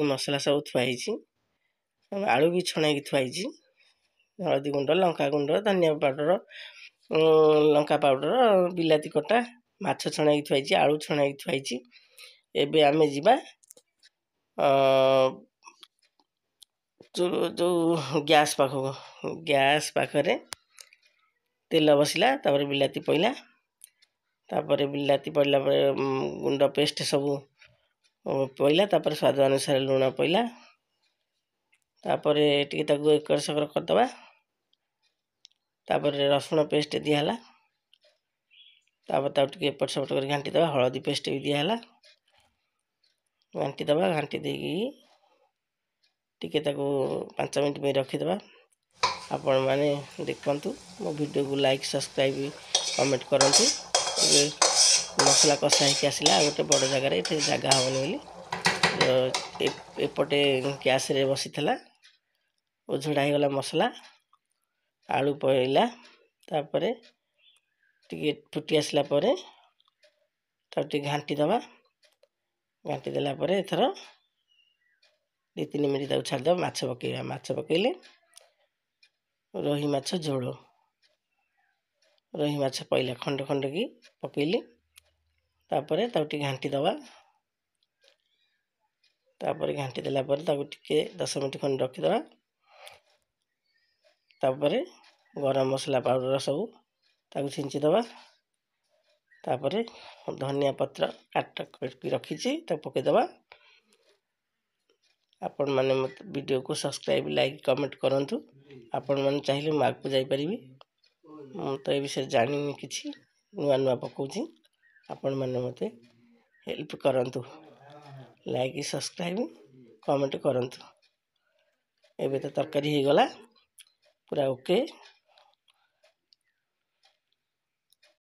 ମସଲା ସବୁ ଥୁଆ ହେଇଛି, ଆଳୁ ବି ଛଣା ହେଇକି ଥୁଆ ହେଇଛି। ହଳଦୀ ଗୁଣ୍ଡ, ଲଙ୍କା ଗୁଣ୍ଡ, ଧନିଆ ପାଉଡ଼ର, ଲଙ୍କା ପାଉଡ଼ର, ବିଲାତି କଟା, ମାଛ ଛଣା ହେଇକି ଥୁଆ ହେଇଛି, ଆଳୁ ଛଣା ହେଇକି ଥୁଆ ହେଇଛି। ଏବେ ଆମେ ଯିବା ଯେଉଁ ଗ୍ୟାସ୍ ପାଖକୁ। ଗ୍ୟାସ୍ ପାଖରେ ତେଲ ବସିଲା, ତାପରେ ବିଲାତି ପଇଲା। ତାପରେ ବିଲାତି ପଡ଼ିଲା ପରେ ଗୁଣ୍ଡ ପେଷ୍ଟ ସବୁ ପଇଲା। ତାପରେ ସ୍ୱାଦ ଅନୁସାରେ ଲୁଣ ପଇଲା। ତାପରେ ଟିକେ ତାକୁ ଏକର ସେକର କରିଦେବା। ତାପରେ ରସୁଣ ପେଷ୍ଟ ଦିଆହେଲା। ତାପରେ ତାକୁ ଟିକେ ଏପଟ ସେପଟ କରି ଘାଣ୍ଟି ଦେବା। ହଳଦୀ ପେଷ୍ଟ ବି ଦିଆହେଲା। ଘାଣ୍ଟି ଦେବା। ଘାଣ୍ଟି ଦେଇକି ଟିକେ ତାକୁ 5 ମିନିଟ୍ ପାଇଁ ରଖିଦେବା। ଆପଣମାନେ ଦେଖନ୍ତୁ ମୋ ଭିଡ଼ିଓକୁ, ଲାଇକ୍, ସବସ୍କ୍ରାଇବ୍, କମେଣ୍ଟ କରନ୍ତୁ। ଏବେ ମସଲା କଷା ହେଇକି ଆସିଲା। ଆଉ ଗୋଟେ ବଡ଼ ଜାଗାରେ, ଏଠି ଜାଗା ହେବନି ବୋଲି ଏପଟେ ଗ୍ୟାସ୍ରେ ବସିଥିଲା, ଉଝଡ଼ା ହେଇଗଲା ମସଲା। ଆଳୁ ପଇଲା। ତାପରେ ଟିକେ ଫୁଟି ଆସିଲା ପରେ ତାକୁ ଟିକେ ଘାଣ୍ଟି ଦେବା। ଘାଣ୍ଟି ଦେଲା ପରେ ଏଥର 2 3 ମିନିଟ୍ ତାକୁ ଛାଡ଼ିଦେବା। ମାଛ ପକାଇବା। ମାଛ ପକାଇଲେ ରୋହି ମାଛ ଝୋଳ। ରୋହି ମାଛ ପଇଲା, ଖଣ୍ଡ ଖଣ୍ଡକି ପକାଇଲି। ତାପରେ ତାକୁ ଟିକେ ଘାଣ୍ଟି ଦେବା। ତାପରେ ଘାଣ୍ଟି ଦେଲା ପରେ ତାକୁ ଟିକେ 10 ମିନିଟ୍ ଖଣ୍ଡେ ରଖିଦେବା। ତାପରେ ଗରମ ମସଲା ପାଉଡ଼ର ସବୁ ତାକୁ ଛିଞ୍ଚିଦେବା। ତାପରେ ଧନିଆ ପତ୍ର କାଟ କରିକି ରଖିଛି, ତାକୁ ପକାଇଦେବା। ଆପଣମାନେ ମୋତେ ଭିଡ଼ିଓକୁ ସବସ୍କ୍ରାଇବ୍, ଲାଇକ୍, କମେଣ୍ଟ କରନ୍ତୁ। ଆପଣମାନେ ଚାହିଁଲେ ମୁଁ ଆଗକୁ ଯାଇପାରିବି। ମୁଁ ତ ଏ ବିଷୟରେ ଜାଣିନି କିଛି, ନୂଆ ନୂଆ ପକାଉଛି। ଆପଣମାନେ ମୋତେ ହେଲ୍ପ କରନ୍ତୁ, ଲାଇକ୍, ସବସ୍କ୍ରାଇବ୍, କମେଣ୍ଟ କରନ୍ତୁ। ଏବେ ତ ତରକାରୀ ହେଇଗଲା ପୁରା ଓକେ।